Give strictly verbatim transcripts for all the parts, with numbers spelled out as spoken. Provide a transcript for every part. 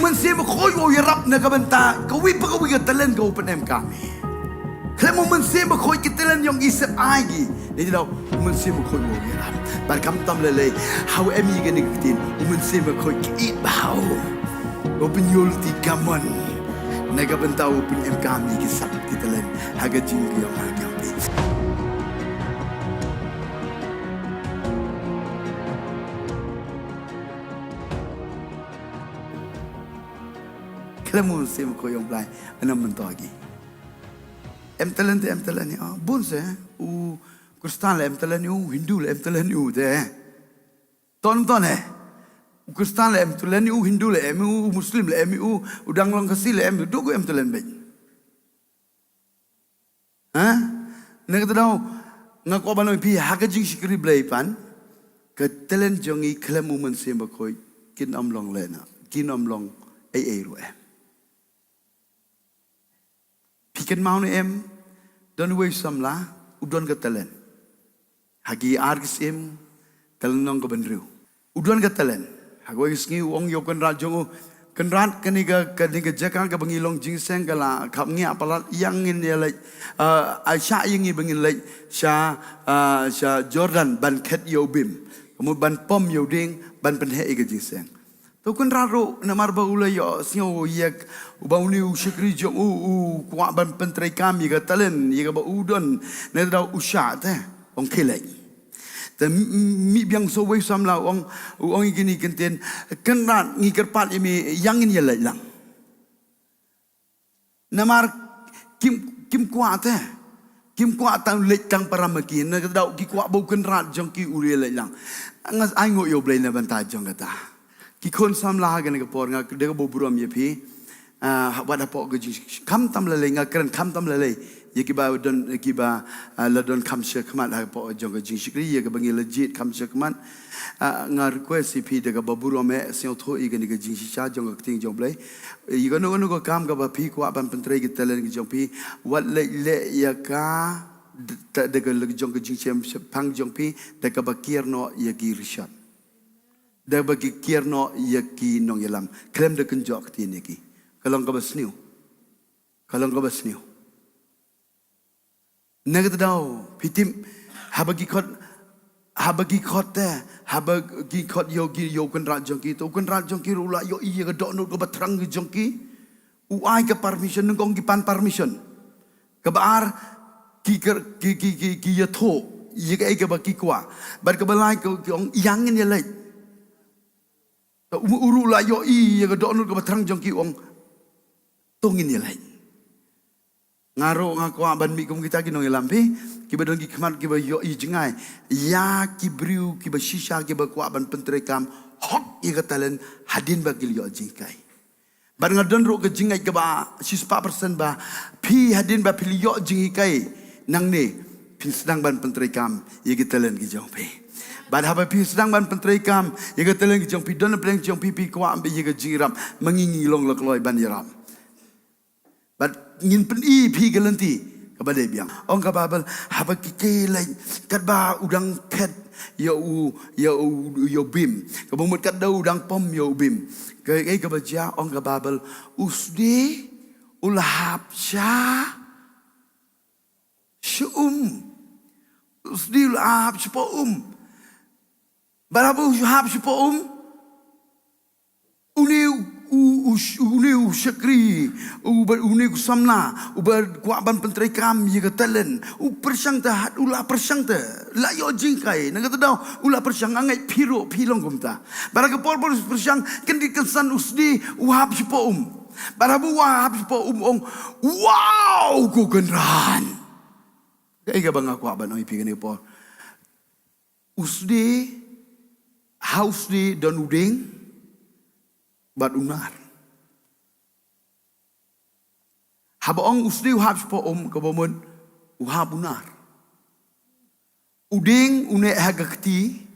Mynsiem Bakhuid u ïarap na ka bynta kawei pa kawei ka talent ka u pynemkam ïa. Khlem u Mynsiem Bakhuid ki talent jong ngi sep ai ki. Dei daw u Mynsiem Bakhuid u ïarap. Bad khamtam lei lei, ha u em ïa kane ka ktien, u Mynsiem Bakhuid ki ïeit bha u. U pynïoh lynti kamon na ka bynta u pynemkam ïa ki sap ki talent ha ka jingïong ha ka jingpynïaid. Khlem u Mynsiem Bakhuid jong u Blei, ym myntoi ki. Em talent te, em talent ïa u. Bun se, u Khristan la em talent ïa u, u Hindu la em talent ïa u te. Ton ton eh. U Khristan la em talent ïa u, u Hindu la em ïa u, u Muslim la em ïa u, u dang long Khasi la em, duk em talent beit. Ha? Na kata daw, nga kwah ban ong ïa phi, ha ka jingshakri Blei pan, ka talent jong ngi khlem u Mynsiem Bakhuid, kin ym long lehnoh, kin ym long ei ei ruh em. Phi kynmaw ne em, don uwei u samla, u don ka talent. Ha ki ar ki syiem, ka lynnong kaba hynriew. U don ka talent. Ha kawei ka sngi u ong ïa u kynrad jong u, "Kynrad, kane ka, kane ka jaka kaba ngi long jingïaseng ka la khapngiah palat, ïa ngin ïa leit, ah, ai shah ïa ngi ba ngin leit sha, ah, sha Jordan ban khet ïa u bim. Ka mut ban pom ïa u dieng, ban pynheh ïa ka jingïaseng." To u kynrad ruh, namar ba u la ïohsngew ïa ka, uba une u shakri jong u, u kwah ban pyntreikam ïa ka talent ïa kaba u don, na kata daw u shah te, ong khie leit. Te m-, m-, mih biang sa uwei u samla u ong, u ong ïa kine ki ktien, "Kynrad, ngi kyrpad ïa me, ïa ngin ïa leit lang." Namar kim, kim kwah te. Kim kwah tang leit tang para ma ki. Na kata daw ki kwah ba u kynrad jong ki u ïa leit lang. Nga ainguh ïa u Blei na bynta jong kata. Ki khun samla ha kane ka por nga da kaba burom ïa phi. Ah, wat hapoh ka jing, khamtam lei lei, nga kren khamtam lei lei. Ïa kiba don, kiba, ah, la don kham shakhmat hapoh jong ka jingshakri, ïa kaba ngi la jied kham shakhmat. Ah, nga request ïa phi da kaba burom eh, sngewthuh ïa kane ka jingshisha jong ka ktien jong u Blei. Ïa kano kano ka kam kaba phi kwah ban pyntrei ki talent ki jong phi, wat leh leh ïa ka, da, da ka leh jong ka jingshem shepang jong phi, da kaba kiar noh ïa ki rishot. Da kaba ki kiar noh ïa ki nongïalam. Khlem da kynjoh ktien ïa ki. Ka long kaba sniew. Ka long kaba sniew. Na kata daw, phi tip, haba ki khot, haba ki khot te, haba ki khot ïa u, ki ïa u kynrad jong ki, to u kynrad jong ki ruh u la ïohi ïa ka dohnud kaba thrang jong ki, u ai ka permission, nyngkong ki pan permission. Kaba ar, ki ker-, ki, ki, ki, ki ïathuh ïa kaei kaba ki kwah. Bad kaba lai ki, ki ong ïa ngin ïa leit. To u, u ruh u la ïohi ïa ka dohnud kaba thrang jong ki, u ong to ngin ïa leit. Nga ruh nga kwah ban mih kum kita ki nongïalam phi, kiba don ki khmat kiba ïohi jngai ïa ki briew kiba shisha kiba kwah ban pyntreikam hok ïa ka talent hadien ba ki la ïoh jinghikai. Bad nga don ruh ka jingngeit kaba shispah percent ba phi hadien ba phi la ïoh jinghikai nangne phin sdang ban pyntreikam ïa ki talent ki jong phi. Bad haba phi sdang ban pyntreikam ïa ki talent ki jong phi, don na pdeng jong phi, phi kwah ban ïa ka jingïarap, ma ngi ngi long la kloi ban ïarap. Bad ngin pyni phi ka lynti kaba dei biang. Ong ka Baibl, haba ki khie leit, katba u dang khet ïa u, ïa u, ïa u bim, kaba mut katba u dang pom ïa u bim, kaei kaba jia, ong ka Baibl, u sdie u la hap sha sha um. U sdie u la hap shapoh um. Bad haba u hap shapoh um, une u, u, u, une u shakri, uba, une u samla uba kwah ban pyntreikam ïa ka talent, u pyrshang te, ha, u la pyrshang te, la ïoh jinghikai. Na kata daw u la pyrshang, nga ngeit phi ruh phi long kumta. Bad ha ka por ba u pyrshang, kyndit kynsan u sdie u hap shapoh um. Bad haba u hap shapoh um, ong, "Wow, ko kynrad." Kaei kaba nga kwah ban ong ïa phi kane ka por. U sdie, ha u sdie don u dieng bad u nar. Haba ong u sdie u hap shapoh um, kaba mut u hap u nar. U dieng u neh ha ka kti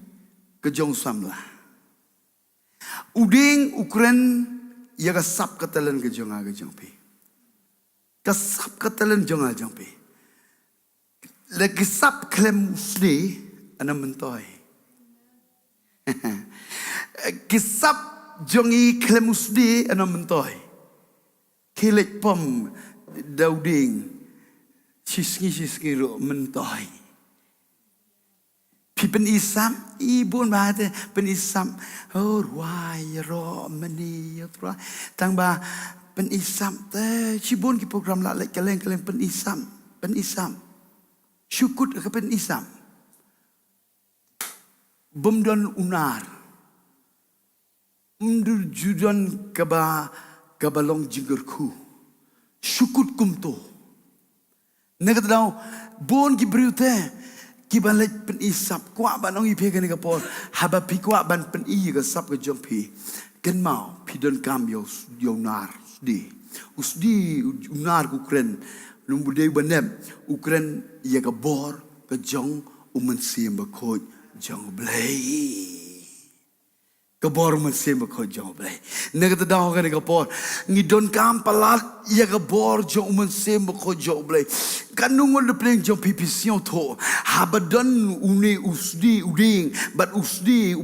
ka jong u samla. U dieng u kren ïa ka sap ka talent ka jong nga ka jong phi. Ka sap ka talent jong nga jong phi. La ki sap khlem u sdie, ym myntoi. Ki sap jong i khlem u sdie, ano myntoi. Ki leit pom da u dieng shisngi shisngi ruh myntoi. Phi pyni sap, i bun ba te pyni sap. Oh, rwai ïaroh mane ïa u Trai. Tang ba pyni sap te shibun ki program la leit kylleng kylleng pyni sap, pyni sap. Shu kut ka pyni sap. Bym don u nar. Ym ju don kaba, kaba long jingkyrkhu. Shu kut kumto. Na kata daw, bun ki briew te kiba leit pyni sap, kwah ban ong ïa phi kane ka por, haba phi kwah ban pyni ïa ka sap ka jong phi, kynmaw phi donkam ïa u s-, ïa u nar sdie. U sdie, u, u nar u kren, lum u dei u ba nep, u kren ïa ka bor ka jong u Mynsiem Bakhuid jong U Blei. Ka bor u Mynsiem Bakhuid jong U Blei. Na kata daw kane ka por, ngi donkam palat ïa ka bor jong u Mynsiem Bakhuid jong U Blei. Katno ngut na pdeng jong phi phi sngewthuh, haba don une u sdie u dieng bad u sdie u,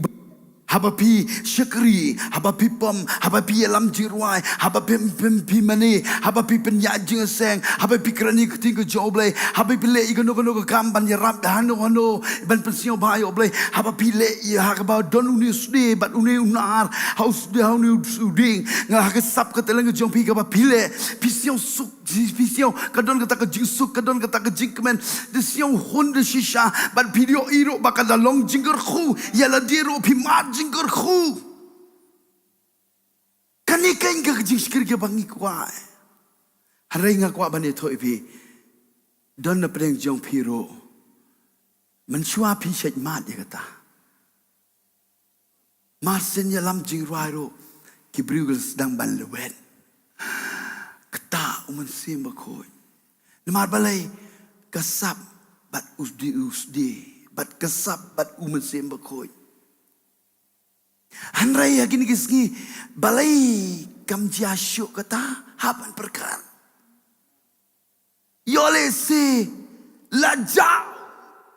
haba phi shakri, haba phi pom, haba phi ïalam jingrwai, haba phi, phi, phi mane, haba phi pynïaid jingïaseng, haba phi kren ïa ka ktien ka jong U Blei, haba phi leh ïa kano kano ka kam ban ïarap da hano hano, ban pynsngewbha ïa U Blei, haba phi leh ïa ha kaba don une u sdie bad une u nar, ha u sdie, ha une u dieng, nga ha ka sap ka talent ka jong phi kaba phi leh, phi sngewsuk, phi sngew ka don kata ka jingsuk, ka don kata ka jingkmen, da sngewhun da shisha, bad phi ïohi ruh ba ka da long jingkyrkhu, ïa lade ruh phi mad jingkyrkhu. Kane keiñ ka jingshakri kaba ngi kwah. Hynrei nga kwah ban ïathuh ïa phi. Don na pdeng jong phi ruh. Mynshuwa phi shait mad ïa kata. Marsien ïalam jingrwai ruh. Ki briew ki la sdang ban lwet. Kata u Mynsiem Bakhuid. Namar balei ka sap bad u sdie, u sdie. Bad ka sap bad u Mynsiem Bakhuid. Hynrei ha kine ki sngi, balei kam jia shuh kata, hap ban pyrkhat. Ïoh lehse, la jah,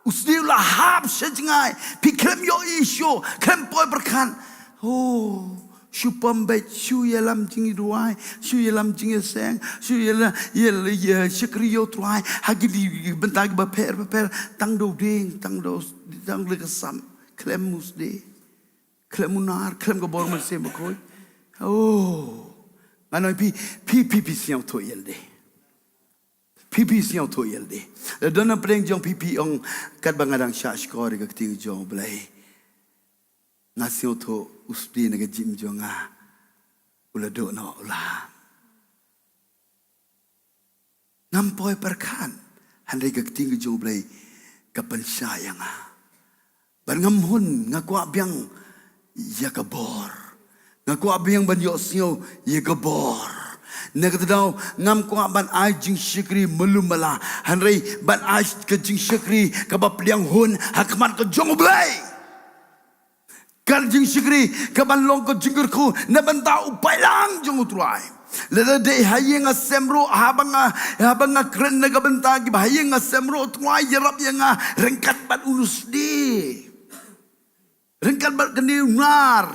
u sdie u la hap sha jngai, phi khlem ïohi shuh, khlem poi pyrkhat. Oh, shu pom beit, shu ïalam jingduwai, shu ïalam jingïaseng, shu ïala, ïala, ïa, shakri ïa u Trai, ha kine ki bynta kiba pher, pher, pher, tang da u dieng, tang da u, tang da ka sap, khlem u sdie. Khlem u nar, khlem ka bor Mynsiem Bakhuid. Oh. Ngan ong ïa phi, phi, phi, phi sngewthuh ïa lade. Phi, phi sngewthuh ïa lade. La don na pdeng jong phi, phi ong katba nga dang shah shkor ïa ka ktien jong U Blei. Nga sngewthuh u sdie na ka jingim jong nga. U la duh noh, u la Ngam poi pyrkhat, hynrei ka ktien ka jong U Blei ka pynshai ïa nga. Bad ngam hun, nga kwah biang ïa ka bor. Nga kwah biang ban ïohsngew ïa ka bor. Na kata daw, ngam kwah ban ai jingshakri malu mala, hynrei ban ai ka jingshakri kaba pdiang hun ha khmat ka jong U Blei. Ka jingshakri kaban long ka jingkyrkhu na bynta u balang jong U Trai. Lada dei ha ïing ha sem ruh, haba nga, haba nga kren na ka bynta kiba ha ïing ha sem ruh, U Trai ïarap ïa nga ryngkat bad u sdie. Ryngkat bad kane u nar,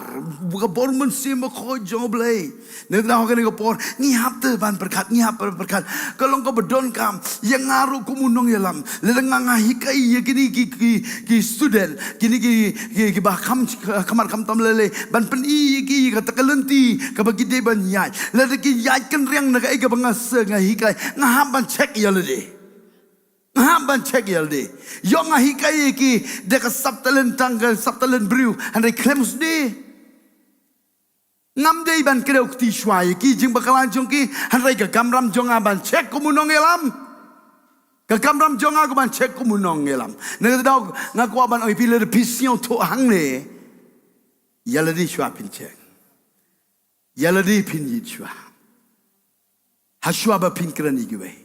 ka bor Mynsiem Bakhuid jong U Blei. Na kata daw ha kane ka por, ngi hap te ban pyrkhat, ngi hap ban pyrkhat. Ka long kaba donkam ïa nga ruh kum u nongïalam. Lada nga, nga hikai ïa kine ki, ki, ki student, kine ki, ki, kiba kham, kham ar kham tam lei lei, ban pyni ïa ki kata ka lynti kaba ki dei ban ïaid. Lada ki ïaid kynriang na kaei kaba nga sa, nga hikai, nga hap ban check ïa lade. Nga hap ban check ïa lade. Ïoh nga hikai ïa ki da ka sap talent tang, ka sap talent briew, hynrei khlem u sdie. Ngam dei ban kdew kti shuwa ïa ki jingbakla jong ki, hynrei ka kamram jong nga ban check kum u nongïalam. Ka kamram jong nga ka ban check kum u nongïalam. Na kata daw nga kwah ban ong ïa phi, lada phi sngewthuh hangne, ïa lade shuwa phin check. Ïa lade phin ïeit shuwa. Ha shuwa ba phin kren ïa kiwei.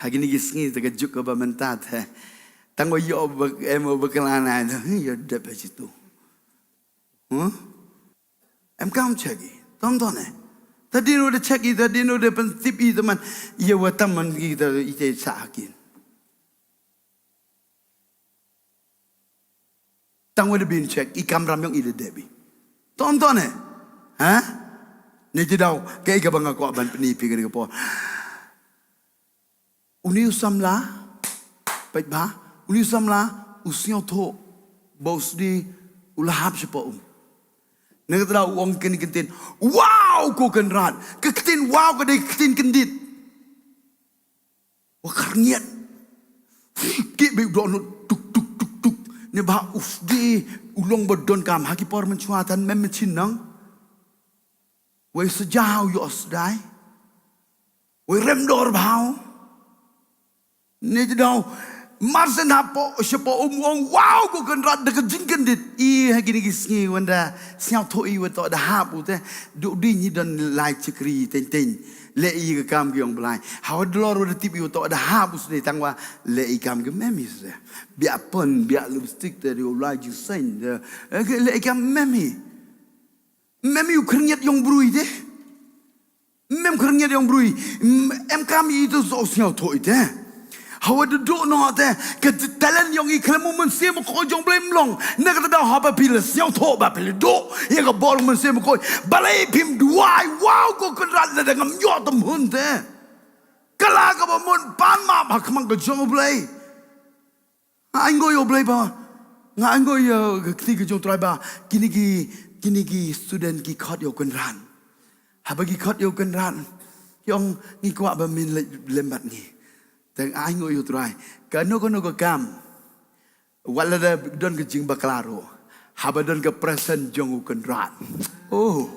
Ha kine ki sngi te ka juk kaba mynta te. Tang ba ïoh ba, em, bakla na, ïa dep ha jitu. Huh? Em kam check i. Tom tom eh. Ta dino de check i, ta dino de pyntip i, teman. Ïa wa tam man ki ta i te sa hakin. Tang wa de bin check i kamram yong i de debi. Tom tom eh. Ha? Ne te daw, kaei kaba nga kwah ban pyni phi kane ka por. Une u samla, peit bha, une u samla, u sngewthuh, ba u sdie, u la hap shapoh um. Na kata daw u ong kane ka ktien, "Wow, ko Kynrad." Ka ktien wow ka dei ka ktien kyndit. Wa khyrngiat. Ki bit dohnud tuk, tuk, tuk, tuk. Ne bha u sdie, u long ba donkam, ha ki por mynshuwa tang ym em machine nang. Wei sajaw ïoh sdie. Wei rem dor bha. Ne te daw. Mar shen hapoh, shapoh um u ong, "Wow, ko Kynrad da ka jingkyndit." I ha kine ki sngi wan da sngewthuh i wa toh da hap u te. Duh ding hi don lai chakri teng teng. Leh i ka kam ki ong Blai. Hawa dlor wa da tip i wa toh da hap u sdie tang wa leh i kam ki mem hi sdie. Biak pon, biak lipstick te, u lai jingseng te. Eh, ki leh i kam mem hi. Mem i u khyrngiat yong brui te. Mem khyrngiat yong brui. M-, em kam i tu so sngewthuh i te. Hawa duh duh noh te. Ka talent yong i khlem u Mynsiem Bakhuid jong Blei mlong. Na kata daw haba phi la sngewthuh ba phi la duh ïa ka bor Mynsiem Bakhuid. Balei phim duwai, "Wow, ko Kynrad, lada ngam ïoh tam hun te." Ka la kaba mut pan map ha khmat ka jong U Blei. Nga ainguh ïa U Blei ba. Nga ainguh ïa ka kti ka jong U Trai ba. Kine ki, kine ki student ki khot ïa U Kynrad. Haba ki khot ïa U Kynrad. Ki ong ngi kwah ba men leit lem bad ngi. Te nga ainguh ïa U Trai. Kano kano ka kam. Wat lada don ka jingbakla ruh. Haba don ka presence jong U Kynrad. Oh.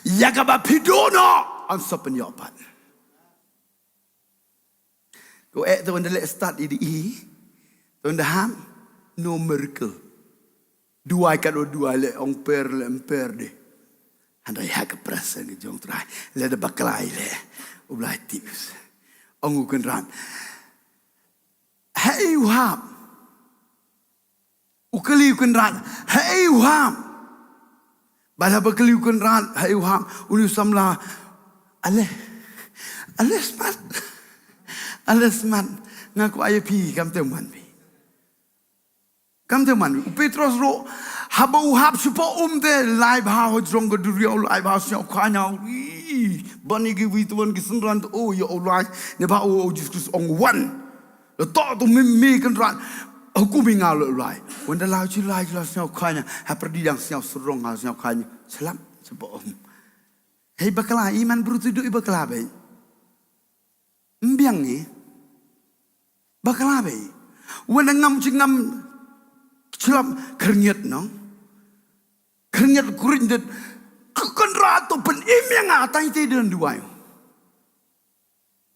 Ïa kaba phi duh noh. Yn sa pynïoh pat. Ko eh tu wan da leh start i di i. Tu wan da ham. No miracle. Duwai kat duwai leh ong per leh emper deh. Hynrei ha ka presence ka jong U Trai. Leh da bakla i leh. U Blai tip. Ong U Kynrad. Hei u hap. U kylli U Kynrad, hei u hap. Bad haba kylli U Kynrad, hei u hap. Une u samla, ale. Ale smat. Ale smat. Nga kwah ïa phi, kam te man phi. Kam te man phi. U Petros ruh, haba u hap shapoh um te, lai bha hajrong ka duriaw, lai bha sñiaw khaña. Ih, bani ki wi tuan ki synran te, oh, ïa u lai. Ne bha u, u Jesus Christ ong wan. La toh tu mi, mi Kynrad. Hukum ïa nga leh u lai. Wan da la u chi lai, chi la sñiaw khaña. Ha pyrdi dang sñiaw sarong, ha sñiaw khaña. Slap, sha ba ong. Hei bakla, i man bru tu du i bakla bei. Mbiang i. Bakla bei. Wan da ngam chi ngam. Slap khyrngiat nong. Khyrngiat kurin dit. Kynrad to pynim ïa nga tang te don duwai.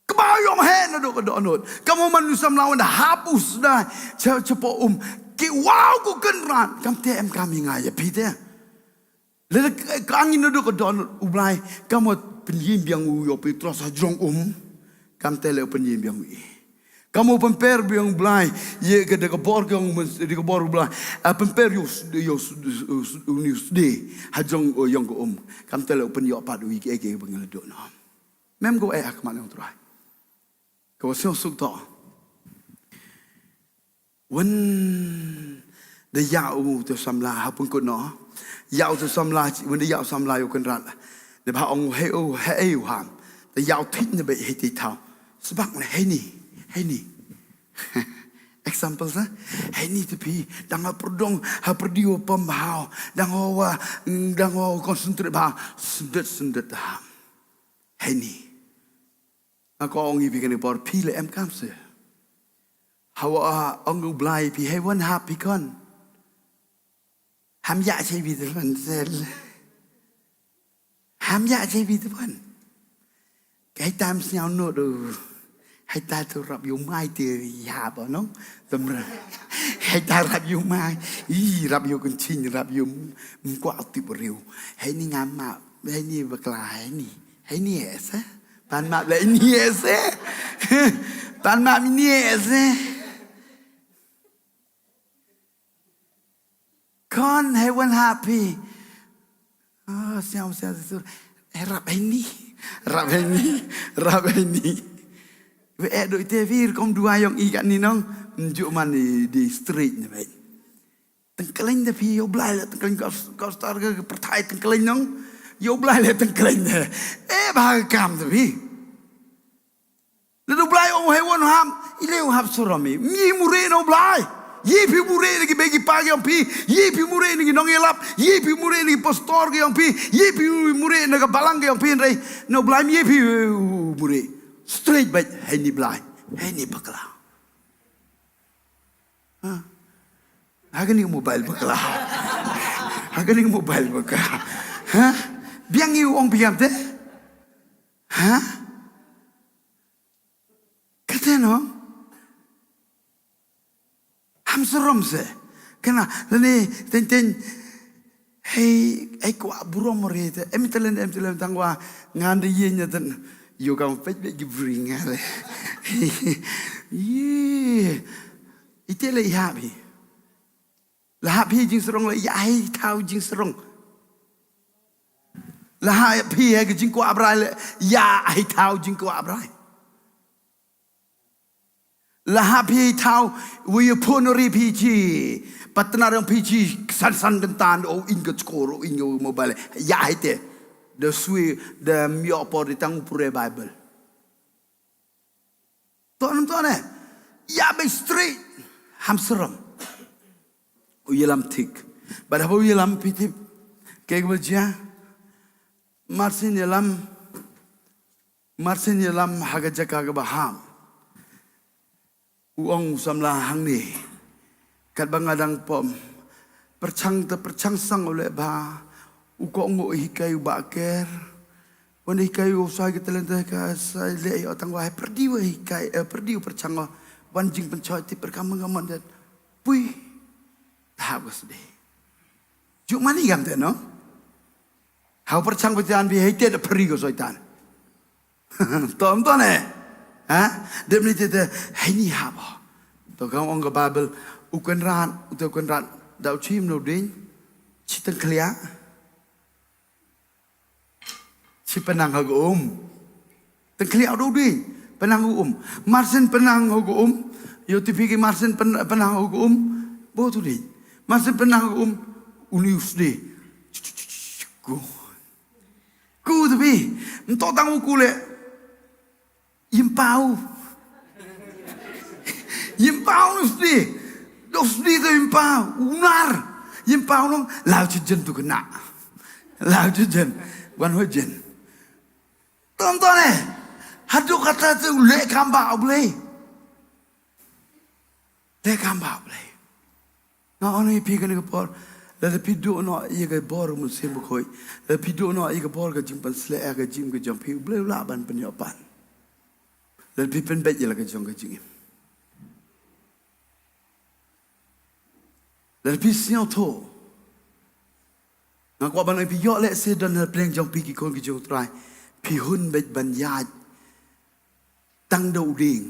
Kba ïong he naduh ka dohnud. Ka mo man u samla wan da hap u sdai. Cha, chapoh um. Ki wow ko Kynrad. Kam te em kam ïa nga ïa phi te. Lada ka angin naduh ka dohnud U Blai. Ka mo pynim biang u ïa u Petros hajrong um. Kam te leh u pynim biang u i. Ka mo pynper biang U Blai. Ïa ka da ka bor ka ong da ka bor U Blai. A pynper ïa u sdei, ïa u sdei, ïa u sdei. Hajrong ïong ka um. Kam te leh u pynïoh pat u i ki ei ki ei ba nga la duh noh. Mem ko eh ha khmat ïa U Trai. Ko sñiaw suk to. Wan da ïa u te samla ha pynkut noh. Ïa u te samla, wan da ïa u samla ïa u Kynrad. Da ba ong hei u, hei u ham. Da ïa u thik ne ba hei te thaw. Sbak ne hei ni, hei ni. Example sa, hei ni te phi, dang ha perdong, ha perdi wa pam bha, dang wa, dang wa concentrate bha, sendet, sendet ha. Hei ni. Nga ko ong i phi kane por phi le em kam se. Hawa ong U Blai phi hei wan hap phi kon. Ham ïa chei bit wan sel. Ham ïa chei bit wan. Kai tam sñiaw no do. Hai ta tu rap yu mai te ya ba no. Tamra. Hai ta rap yu mai. I rap yu kencing rap yu mkwak tip riu. Hai ni ngam ma. Hai ni bakla hai ni. Hai ni ese. Pan ma le ni ese. Pan ma ni ese. Kon hei wan hap phi. Ah, siaw siaw sur. Hei rap hei ni. Rap hei ni. Rap hei ni. Be eh do ite vir kom dua yong i kat ni nong. Mjuk man di, di street ni be. Tengkeleng da phi U Blai la tengkeleng kau star ke pertai tengkeleng nong. Ïa u Blai leh tang kren ne. Eh, ba ka kam te phi. Lada u Blai ong hei wan hap, i leh u hap sarom i. Ngi mure na u Blai. Ïa phi mure na ki bei ki pa ki ong phi. Ïa phi mure na ki nongïalap. Ïa phi mure na ki pastor ki ong phi. Ïa phi mure na ka balang ki ong phi, hynrei na u Blai ïa phi mure. Straight beit, hei ni Blai. Hei ni bakla. Ha? Ha kane ka mobile bakla. Ha kane ka mobile bakla. Ha? Biang ïa u ong biang te? Ha? Kata no? Ham sarom se. Kane, lane, teng teng. Hei, hei kwah burom re te. Em telen, em telen tang wa ngan de ïa nya ten. Yo kam peit beit ki bring ale. Ye. Ite le ïa bi. La hap hi jingsarong le ïa hi thaw jingsarong. La hap hi ha ka jingkwah brai le ïa hi thaw jingkwah brai. La hap hi thaw wi ïa phone ri phi chi. Patna rang phi chi san san kentan o in ka chkor o in ka mobile. Ïa hi te. Da swi da myo por di tang u pure Bible. Ton ton eh. Ïa beit straight. Ham sarom. U ïalam thik. Bad haba u ïalam phi tip. Ke ba jia. Marsin ïalam. Marsin ïalam ha ka jaka kaba ham. U ong u samla hangne. Katba nga dang pom. Pyrchang te pyrchang sang u leh ba. U kohnguh hikai u Bah Ker. Wan hikai u sa ki talent ka sa leh ïa tang wa pyrdi wa hikai, eh, pyrdi u pyrchang wa. Wan jingpynchoi tip pyrkhat man ka mon dat. Pui. Hap ka sdie. Juk mani kam te no? Hau pyrchang pyrchang bi hei te da pyrdi ka soitan. Tom to ne. Ha? Dep ni te te hei ni hap. To kam ong ka Bible u Kynrad, u te u Kynrad da u chim no ding. Chi tang khlia. Chi pynang ha ka um. Tang khlia u ding. Pynang ha ka um. Marsin pynang ha ka um. Yo tipi ki Marsin pyn-, pynang ha ka um. Bo tu ding. Marsin pynang ha ka um. Uni u sdie. Ku. Ku tu bi. Nto tang u ku le. Ïmpaw. Ïmpaw nusdi. Dosdi to ïmpaw. Unar. Ïmpaw nong. Lau chi jen tu kena. Lau chi jen. Wan ho jen. Tom tom eh. Hadu kata tu le kamba oblei. Te kam ba Blei. Nga ong ïa phi kane ka por. Lada phi duh noh ïa ka bor Mynsiem Bakhuid. Lada phi duh noh ïa ka bor ka jingpynsleh ïa ka jingim ka jong phi. U Blei u lah ban pynïoh pat. Lada phi pynbeit ïa la ka jong ka jingim. Lada phi sngewthuh. Nga kwah ban ong ïa phi ïoh lehse don ha pdeng jong phi ki khun ki jong u Trai. Phi hun beit ban ïaid. Tang da u dieng,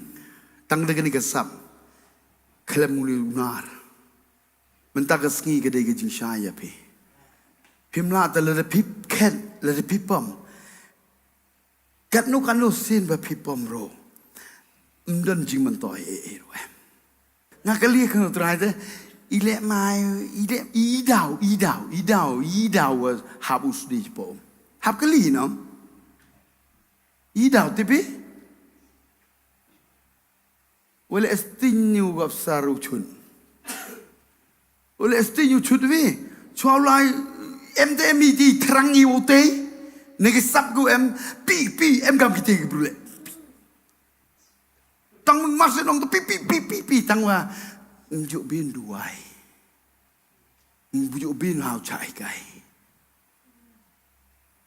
tang da kane ka sap, khlem u nar. Mynta ka sngi ka dei ka jingshai ïa phi. Phim lah te lada phi khet, lada phi pom. Katno katno sien ba phi pom ruh. Ym don jingmyntoi ei ei ruh em. Nga kylli ïa u Trai te, i leh mai, i leh, i daw, i daw, i daw, i daw, hap u sdie pom. Hap kylli no. I daw tipi. Wale esting ni u gap sar u chun. Wale esting u chun tipi. Chwa u lai em te em i ti trang i u te. Ne ki sap ku em pi pi em gam ki te ki brule. Tang mung mas nong te pi pi pi pi pi tang wa. Njuk bin duai. Njuk bin hau chai kai.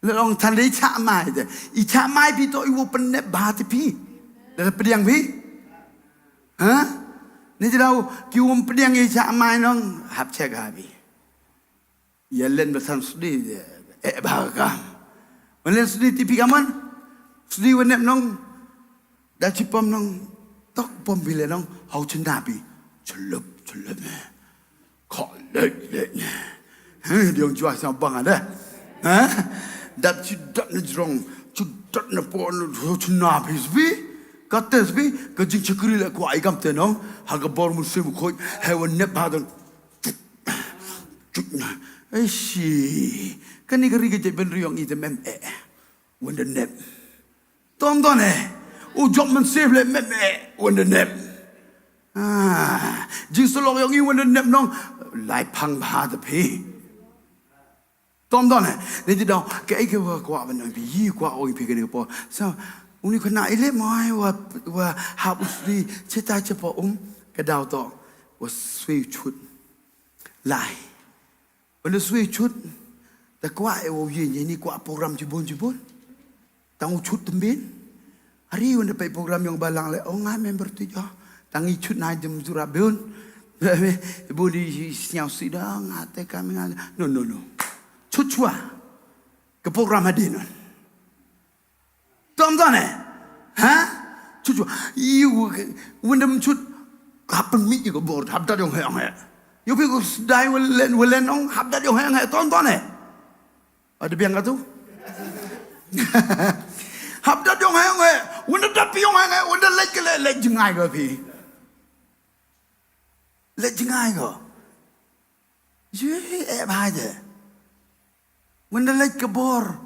Lada ong than dei chah mai te. I chah mai phi to i wo pynep ba te phi. Lada pdiang phi. Ha? Ni te dau ki wo pdiang i chah mai nong hap check ha phi. Ïa len ba san sdie te. Eh ba kam. Wan len sdie ti phi kaman. Sdie wan nep nong. Da chi pom nong tok pom bi le nong hau chen da bi. Chulup chulup ne. Kho le le ne. He diong jua sa bang ada. Ha? Dap chi dap ne jrong. Chi dap ne po ne hau chen da bi sbi. Ka te sbi ka jing chakri le kwa i kam te nong. Ha ka bor Mynsiem Bakhuid. He wan nep ba dong. Ai shi. Kane ka ri ka jaitbynriew yong i te mem eh. Wanda nep. Tom don eh. U jop man sef le mem eh. Wanda nep. Ah. Jing sulok yong i wanda nep nong. Lai pang bha te phi. Tom don eh. Ni ti dong. Ka ai ke wa kwa ban nong phi. Yi kwa ong phi kane ka por. So. Uni kena ile mai wa, wa hap usri. Cheta chepa um. Ka daw to. Wa sui chut. Lai. Wanda sui chut, ta kwah e wow ye ni kwah program jibun jibun. Tang u chut tembin. Hari wanda pei program yong balang le, oh ngai member tu jo. Tang i chut nai dem zura bun. Bun di snyau si da ngai te kami ngai. No, no, no. Chut chua. Ke program hadin. Tom don eh. Ha? Chut chut. Yu wanda chut. Happen mi yu ko bor hap dat yong he yong he. Yu pi ko dai walen walen ong hap dat yong he yong he. Tom don eh. Ada biang ka tu. Hap dat yong he yong he. Wanda dat pi yong he yong he. Wanda lek ke lek lek jengai ko pi. Lek jengai ko. Yu eh bha je. Wanda lek ke bor.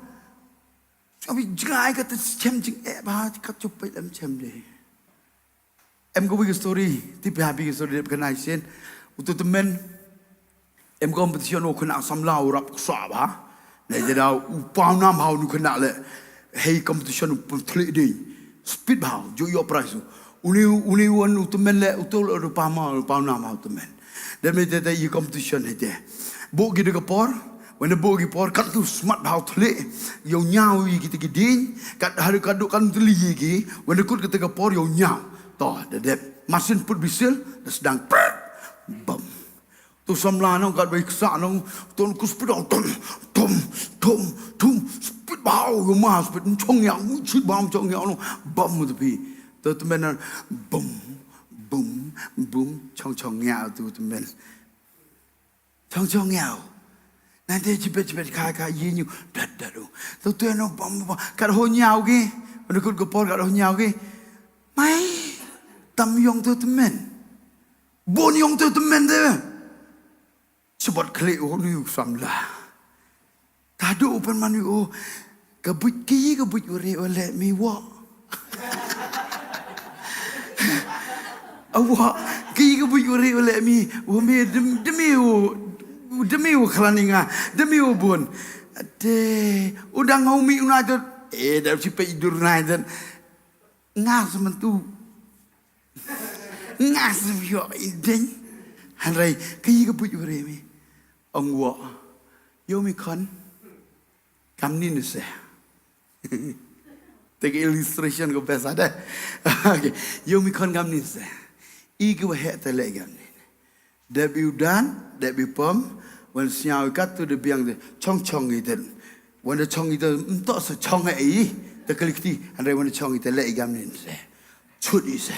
Abi jngai ka te chem jing eh ba ka chup pe lam chem de. Em ko wi story, ti pe happy story de ka nai sen. Utu temen. Em competition o kena samla u rap sa ba. Ne jada u pau nam hau nu kena le. Hei competition u pun tlik de. Speed ba hau, jo yo prize u. Uni uni wan utu men le utu le utu pau ma pau nam hau utu men. Dem ne te te i competition he te. Bo gi de ka por. Wanda bo gi por kat tu smat bhau thle. Yow nyaw i kita ki ding. Kat hari kat duk kan tli i ki. Wanda kut kita ka por yow nyaw. To da dep. Masin put bisil da sedang prr. Bam. Tu samla nong kat bai ksa nong. Ton kus pedang tum tum tum tum. Spit bhau yow ma spit chong yaw chit bam chong yaw nong. Bam tu pi. Tu tu menan bum bum bum chong chong yaw tu tu men. Chong chong yaw. Nante jibet jibet ka ka yi nyu dat dat u. Tu tu no bam bam. Kat ho nyaw ki. Wanda kut ka por kat ho nyaw ki. Mai. Tam yong tu temen. Bon yong tu temen te. Chibot kli u ni u samla. Ta du u pan man u. Ka buit ki ka buit u re u le mi wo. Awa, ki ka buit u re u le mi, u mi dem demi u, demi u klaninga, demi u bun. Te, u dang ngau mi u na te, eh, da si pe idur na te. Nga sementu. Nga sem yo i ding. Hanrai, ki ka buit u re mi. Ong wo. Yo mi kon. Kam nin se. Take illustration ko best ada. Okay. Yo mi kon kam nin se. I ki wa he te le kam nin. Dep i u dan, dep i pom, wan sñiaw i kat tu de biang de chong chong i ten. Wan de chong i ten mto se chong e i, te klik ti, andre wan de chong i te le i kam nin se. Chut i se.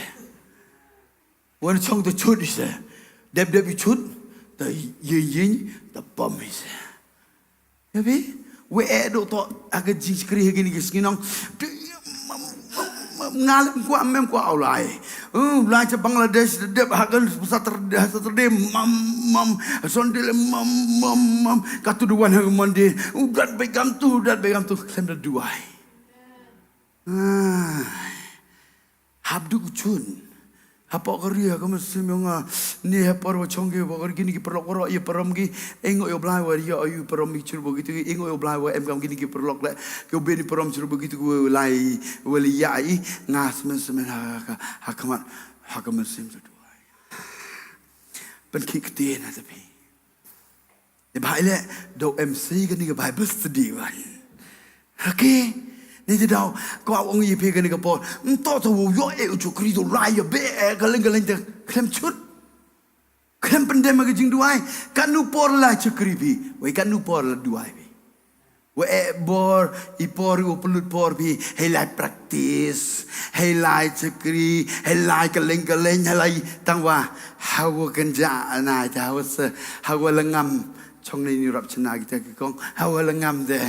Wan chong te chut i se. Dep dep i chut, te yin yin, te pom i se. Ya bi, we e do to, aga jingskri hagin ki skinong. Ngal kwa mem kwa ulai. Ulai cha Bangladesh, dep hagan Saturday, Saturday, mam, mam, Sunday, mam, mam, mam. Katu duan hagan Monday. Udat begam tu, udat begam tu, klem da duai. Ah. Hap duk chun. Hapok ka ri ha ka mynsiem yong nga. Ni hapor wa chong ki wa ka ri kini ki paralok wa ro ya parom ki. Engo yo blai wa ri ya ayu parom ki chur bo ki tu. Engo yo blai wa em kam kini ki paralok le. Ki u bini parom chur bo ki tu wa lai wa li ya i. Nga semen semen ha ka ha ka mat ha ka mynsiem tu. Pen ki ktien ha tapi. Ni ba ile do M C kani ka Bible study ba. Okay. Ni te dau ko ong i pe kani ka por. Nto to wo yo e u chukri to lai ya be e ka leng ka leng te klem chut. Klem pendem ka jing duai. Kanu por la chukri bi. Wei kanu por la duai bi. Wei e bor i por i wo pelut por bi. Hei lai practice. Hei lai chukri. Hei lai ka leng ka leng. Hei lai tang wa. Hawa kenja anai ta hawa se. Hawa lengam. Chong ni ni rap chena kita ki kong. Hawa lengam de.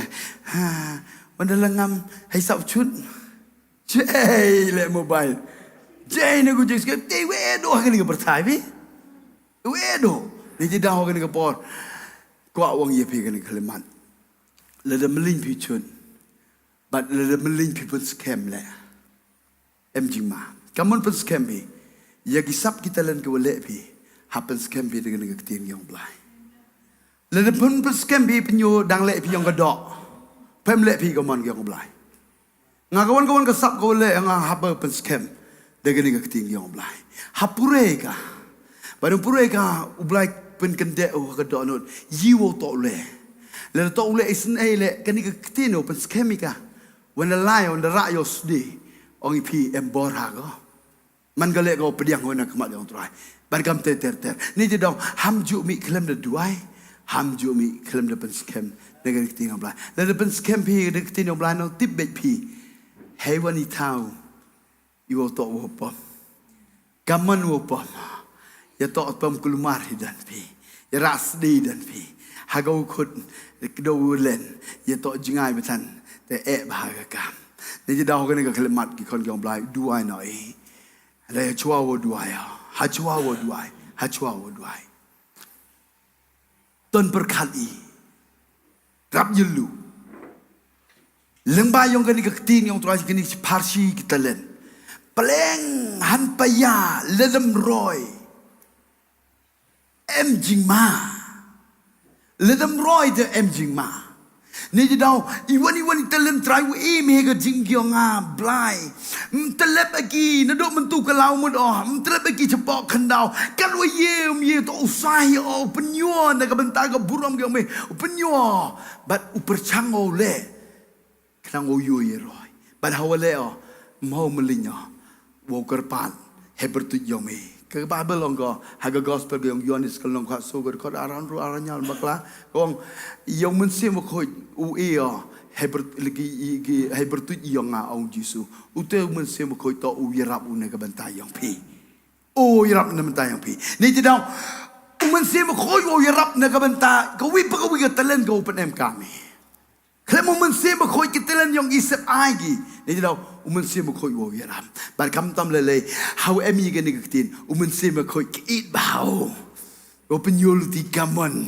Ha. Wanda lengam. Hei sap chut. Jai le mobile. Jai ne ku jai skip. Te we do ha kani ka berthai bi. We do. Ni ji dau ha kani ka por. Kwah ong ïa phi kane ka khyllipmat. Lada mlien phi chun. Bad lada mlien phi pynskhem leh. Em jingma. Kamon pynskhem phi. Ïa ki sap ki talent kiwa leh phi. Hap pynskhem phi da kane ka ktien ka jong u Blai. Lada pynskhem phi pynïoh dang leh phi ïong ka doh. Phem leh phi kamon ka jong u Blai. Nga ka wan ka wan ka sap ka wan leh nga hap pynskhem. Da kane ka ktien ka jong u Blai. Hap pure ka. Bad pure ka u Blai pynkyndeh u ha ka dohnud. Ïa u toh u leh. Lada toh u leh isynei leh kane ka ktien u pynskhem ïa ka. Wan da lai wan da rah ïa u sdie. Ong ïa phi em bor ha ka. Man ka leh ka u pdiang wan na khmat jong u Trai. Bad kam ter ter ter. Ni te dong ham ju mih khlem da duwai. Ham ju mih khlem da pynskhem. Da ka ktien u Blai. Lada pynskhem phi da ka ktien u Blai nong tip beit phi. Hei wan i thaw. Iwa toh wa pom. Kamon wa pom. Ïa toh pom kulmar hi dan phi. Ïa rah sdie dan phi. Ha ka u khut. Kdo u len. Ïa toh jngai batan. Te eh ba ha ka kam. Ni te dong kane ka khyllipmat ki khon ki jong u Blai. Duwai noh i. Hynrei ha chwa wa duwai, ha chwa wa duwai, ha chwa wa duwai. Ton pyrkhat i. Rap ïa lu. Lyngba ïong kane ka ktien ïong Trai kane ka pharshi ki talent. Pleng han paya lem roi. Em jingma. Lem roi te em jingma. Ni te dong, iwan iwan i talent Trai u im ha ka jingïong nga Blai. Mtlep aki, na dok myntu ka law mut oh, mtlep aki chapoh khyndaw. Kan wa ye, um ye to u sai oh, u pynïoh na ka bynta ka burom ki ong me, u pynïoh. Bad u pyrchang u leh. Khnang u ïoh ïa roi. Bad hawa leh oh, mhaw mlien oh. Wow kyrpad. Hei pyrtuit ïong me. Ka Bible ong ko, ha ka gospel ka ïong Ïoannis ka lynnong khatsaw ka dkhot arphew hynriew arphew hynñiew bakla. Ka ong, ïa u Mynsiem Bakhuid u e oh. Hei pyrt-, lagi i, i, hei pyrtuit ïong nga ong Jisu. U te u Mynsiem Bakhuid to u ïarap u na ka bynta ïong phi. U ïarap na bynta ïong phi. Ni te dong, u Mynsiem Bakhuid u ïarap na ka bynta, ka wi pa ka wi ka talent ka u pynem ka me. Khlem u Mynsiem Bakhuid ki talent ïong i sep ai ki. Ni te dong, u Mynsiem Bakhuid u ïarap. Bad khamtam lei lei, haw em i kane ka ktien, u Mynsiem Bakhuid ki it ba haw. Wa pynïoh luti kamon.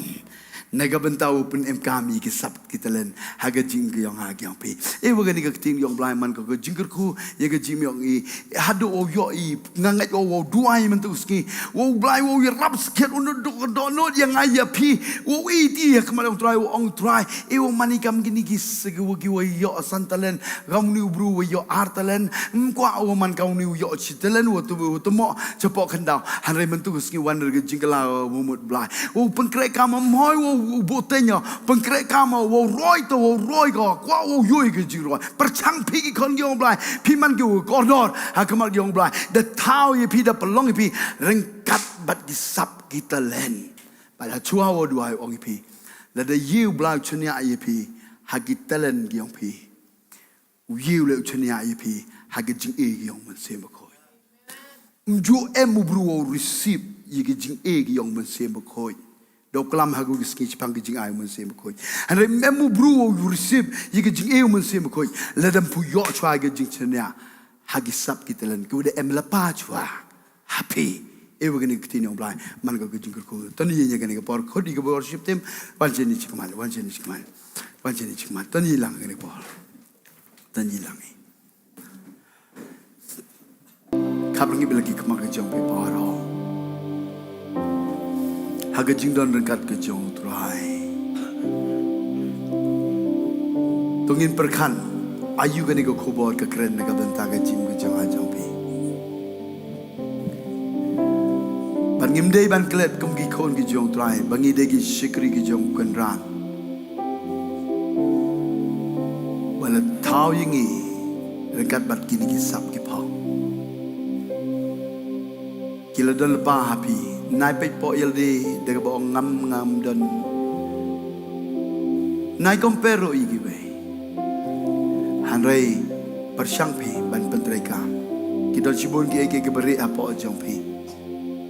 Na ka bynta wa pynem ka me ki sap ki talent. Ha ka jingïong ha ka ïong phi. E wa kane ka ktien ïong Blai man ka ka jingkyrkhu. Ïa ka jingïong i. Haduh wow ïoh i. Nga ngeit wow wow duwai mynta u sngi. Wow Blai wow ïarap skhet u na dok ka dohnud ïa nga ïa phi. Wow i ti ïa khmat ïong Trai wow ong Trai. E wow man i kam kine ki segi wa ki wa ïoh san talent. Kam ni u bru wa ïoh ar talent. Mkwah wow man kam ni u ïoh chi talent wow tu wow tu mo. Chapoh khyndaw. Hynrei mynta u sngi wan ka jingkylla wow mut Blai. Wow pynkhreh kam mhoi wow botenya. Pynkhreh kam wow roi to wow roi ko. Kwah wow ïoh ka jingroi. Pyrchang phi ki khon ïong Blai. Phi man ki wow kordor. Ha khmat ïong Blai. Da thaw ïa phi da pynlong ïa phi. Ryngkat bad ki sap ki talent. Bad ha chwa wow duwai ong ïa phi. Lada ïa u Blai u chynniah ïa phi. Ha ki talent ki ïong phi. U ïa u leh u chynniah ïa phi. Ha ki jingeh ki ïong Mynsiem Bakhuid. Mju em u bru wow receive. Ïa ki jingeh ki ïong Mynsiem Bakhuid. Daw klam ha ki sngi chipang ki jingai u Mynsiem Bakhuid. Hynrei em u bru wow receive. Ïa ki jingeh u Mynsiem Bakhuid. Lada ym pu ïoh chwa ki jingchynniah. Ha ki sap ki talent. Ki u da em la pa chwa. Happy. E wa kane ka ktien ïong Blai. Man ka ka jingkyrkhu. Toni ïa kane ka por. Khot ïa ka worship team. Wan chen ni chikman. Wan chen ni chikman. Wan chen ni chikman. Toni lang kane ka por. Toni lang i. Khap lang i bela ki khmat ka jong phi por. Ha ka jingdon ryngkat ka jong Trai. To ngin pyrkhat. Ayu kane ka khubor ka kren na ka bynta ka jingim ka jong ha jong phi. Ban ngim dei ban klet kum ki khun ki jong Trai, ba ngi dei ki shakri ki jong Kynrad. Ba la thaw ïa ngi ryngkat bad kine ki sap ki phong. Ki la don lypa ha phi, nai peit poh ïalade da kaba ong ngam ngam don. Nai compare ruh ïa kiwei. Hynrei pyrshang phi ban pyntreikam. Ki don shibun kiei kiei kiba rieh hapoh jong phi.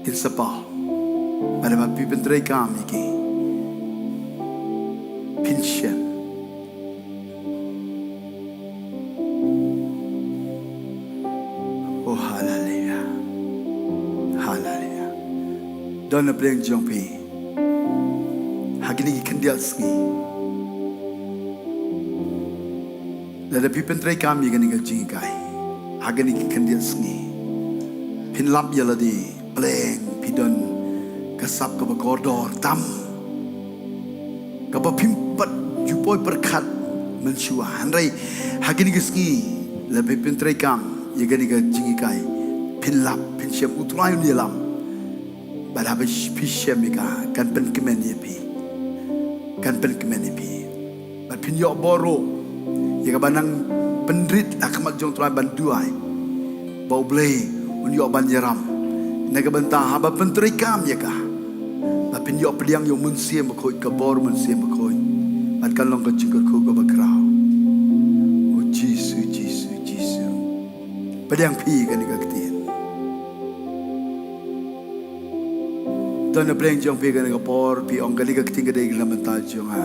Kin sa paw. Bad haba phi pyntreikam ïa ki, phin shem. Oh, haleluya. Haleluya. Don na pdeng jong phi. Ha kine ki khyndiat sngi, lada phi pyntreikam ïa kane ka jinghikai ha kine ki khyndiat sngi, phin lap ïa lade, pleng phi don ka sap kaba kordor tam, kaba phim pat ju poi pyrkhat mynshuwa. Hynrei ha kine ki sngi, lada phi pyntreikam ïa kane ka jinghikai, phin lap, phin shem, U Trai un ïalam. Bad haba phi shem ïa ka, kan pynkmen ïa phi. Kan pynkmen ïa phi. Bad phin ïoh bor ruh ïa kaba nang pynrit ha khmat jong U Trai ban duwai, ba U Blei un ïoh ban ïaram. Na ka bynta haba pyntreikam ïa ka, bad phin ïoh pdiang ïa U Mynsiem Bakhuid, ka bor U Mynsiem Bakhuid, bad kan long ka jingkyrkhu kaba khraw. O Jisu, Jisu, Jisu. Pdiang phi kane ka ktien. Don napdeng jong phi kane ka por, phi ong, kane ka ktien ka dei na ka bynta jong nga.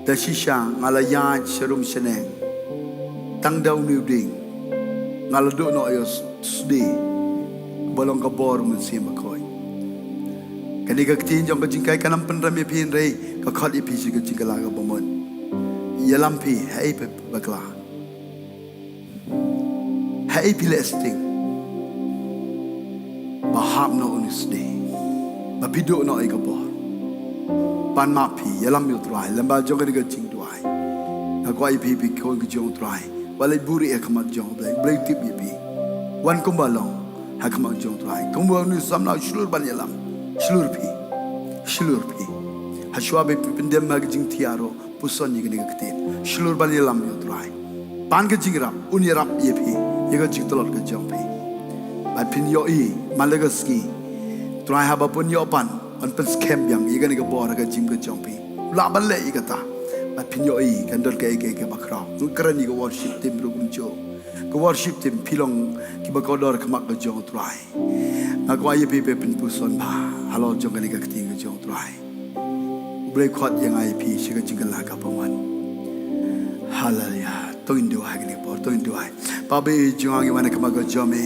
Da shisha nga la ïaid sharum shaneng, tang da une u dieng nga la duh noh ïa u sdie, ba long ka bor U Mynsiem Bakhuid. Kane ka ktien jong ka jinghikai kan ym pynrem ïa phi, hynrei ka khot ïa phi sha ka jingkylla kaba mut. Ïalam phi, haei phi bakla, haei phi leh sting, ba hap noh une u sdie, ba phi duh noh ïa ka bor. Pan map phi, ïalam ïa U Trai lyngba jong kane ka jingduwai. Nga kwah ïa phi, phi khun ki jong U Trai, wat leit buhrieh ha khmat jong U Blei, U Blei u tip ïa phi. Wan kumba long ha khmat jong U Trai. Kumba une u samla u shlur ban ïalam, shlur phi, shlur phi. Hashwa ba phi pyndem ha ka jingthiah ruh, puson ïa kane ka ktien, shlur ban ïalam ïa U Trai. Pan ka jingïarap, un ïarap ïa phi ïa ka jingtlot ka jong phi. Bad phin ïohi man la ka sngi, U Trai haba pynïoh pan, un pynskhem biang ïa kane ka bor ha ka jingim ka jong phi. Lah ban leh ïa kata. Bad phin ïohi kan don kaei kaei kaba khraw. Ngan kren ïa ka worship team ruh kumjuh. Ka worship team, phi long kiba kordor ha khmat ka jong U Trai. Nga kwah ïa phi, phi pynpuson bha halor jong kane ka ktien ka jong U Trai. U Blei u khot ïa nga ïa phi sha ka jingkylla kaba mut. Haleluya. To ngin duwai ha kane ka por, to ngin duwai. Kpa ba ïeit jong nga, ngi wan ha khmat ka jong me.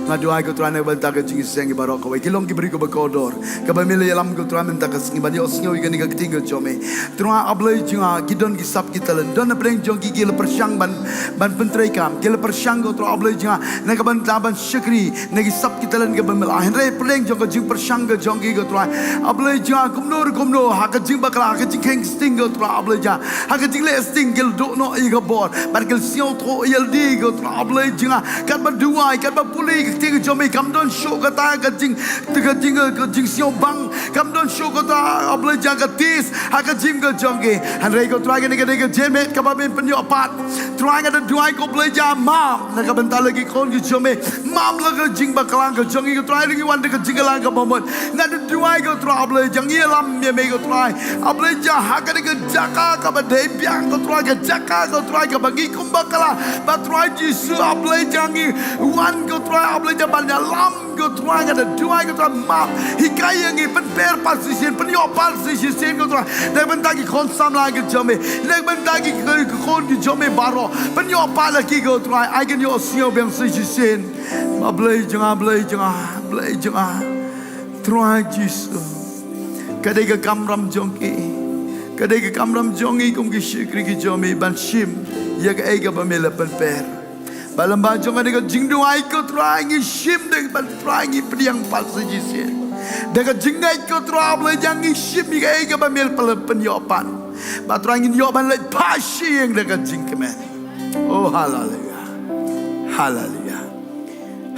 Nga duwai ko Trai na ka bynta ka jingïaseng ïa baroh kawei, ki long ki briew kiba kordor, kaba me la ïalam ko Trai mynta ka sngi ban ïohsngew ïa kane ka ktien ka jong me. Trai A Blei jong nga, ki don ki sap ki talent, don napdeng jong ki ki la pyrshang ban, ban pyntreikam, ki la pyrshang ko Trai A Blei jong nga na ka bynta ban shakri na ki sap ki talent kaba me la ai. Hynrei pdeng jong ka jingpyrshang ka jong ki ko Trai A Blei jong nga, kumno ruh kumno, ha ka jingbakla, ha ka jingkheiñ sting ko Trai A Blei jong nga, ha ka jingleh sting ki la duh noh ïa ka bor, bad ki la sngewthuh ïa lade ko Trai A Blei jong nga. Katba duwai, katba pule ka ktien ka jong me, kam don shuh kata ka jing, ka jing, ka jingsngewbang, kam don shuh kata A Blei jong nga ka test ha ka jingim ka jong ki. Hynrei ko Trai kane ka dei ka jingmut kaba men pynïoh pat. Trai nga da duwai ko Blei jong nga, map na ka bynta la ki khun ki jong me. Map la ka jingbakla ka jong ki ko Trai, hynrei ngi wan da ka jingkylla kaba mut. Nga da duwai ko Trai A Blei jong nga, ïalam ïa me ko Trai A Blei jong nga, ha kane ka jaka kaba dei biang ko Trai, ka jaka ko Trai kaba ngi kum bakla. Bad Trai Jisu A Blei jong nga, ngi wan ko Trai A Blei jong nga ban ïalam ko Trai, nga da duwai ko Trai map, hikai ïa ngi, pynper pat shisien, pynïoh pat shisien ko Trai. Na ka bynta ki khun samla ki jong me, na ka bynta ki, ki, ki khun ki jong me baroh, pynïoh pat la ki ko Trai, ai kin ïohsngew biang shisien. A Blei jong nga, Blei jong nga, Blei jong nga. Trai Jisu, ka dei ka kamram jong ki, ka dei ka kamram jong ngi kum ki shakri ki jong me ban shim ïa kaei kaba me la pynper. Bad lyngba jong kane ka jingduwai ko Trai ngi shim, da kaba Trai ngi pdiang pat shisien. Da ka jingngeit ko Trai A Blei jong nga ngi shim ïa kaei kaba me la pynïoh pat. Bad Trai ngin ïoh ban leit phai sha ïing da ka jingkmen. Oh, haleluya. Haleluya.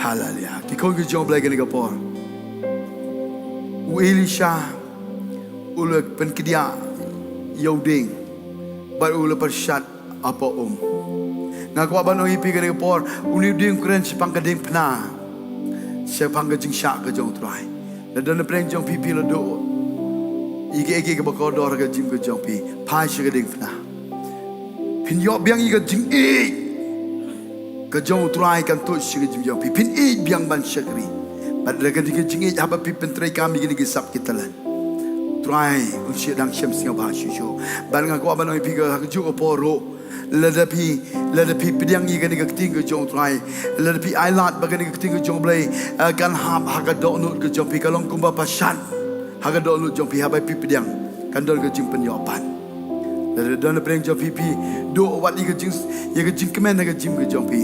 Haleluya. Ki khun ki jong U Blei kane ka por, u Elisha u la pynkdiah ïa u dieng bad u la pyrshad hapoh um. Nga kwah ban ong ïa phi kane ka por, une u dieng u kren shaphang ka diengphna, shaphang ka jingshah ka jong U Trai. La don napdeng jong phi, phi la duh ïa kaei kaei kaba kordor ha ka jingim ka jong phi, phai sha ka diengphna. Phin ïoh biang ïa ka jingïeit ka jong U Trai kan tuid sha ka jingim jong phi. Phin ïeit biang ban shakri. Bad da kane ka jingïeit, haba phi pyntreikam ïa kine ki sap ki talent, U Trai un shah dang shem sngewbha shuh shuh. Bad nga kwah ban ong ïa phi, ha kajuh ka por ruh, lada phi, lada phi pdiang ïa kane ka ktien ka jong U Trai, lada phi ailad ba kane ka ktien ka jong U Blei, eh, kan hap ha ka dohnud ka jong phi, ka long kumba pyrshad ha ka dohnud jong phi haba phi pdiang. kan don ka jingpynïoh pat. Lada don na pdeng jong phi, phi duh wat ïa ka jing, ïa ka jingkmen ha ka jingim ka jong phi,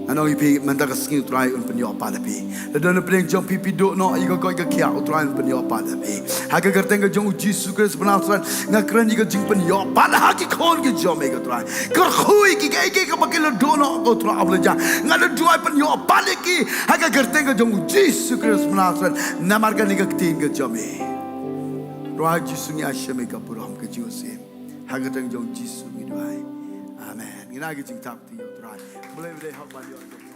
ngan ong ïa phi mynta ka sngi U Trai un pynïoh pat ïa phi. Lada don na pdeng jong phi, phi duh noh ïa ka koit ka khiah, U Trai un pynïoh pat ïa phi. Ha ka kyrteng ka jong U Jisu Khrist ba Nasaret, nga kren ïa ka jingpynïoh pat ha ki khun ki jong me ko Trai. Kyrkhu ïa ki, kaei kaei kaba ki la duh noh ko Trai, ap la jia, nga da duwai pynïoh pat ïa ki ha ka kyrteng ka jong U Jisu Khrist ba Nasaret. Namar kane ka ktien ka jong me. Trai Jisu, ngi ai sha me ka burom ka jingïaseng. Ha ka kyrteng jong U Jisu ngi duwai. Amen. Ngin ai ka jingthap kti ïa U Trai. Blei ba dei hok ban ïoh.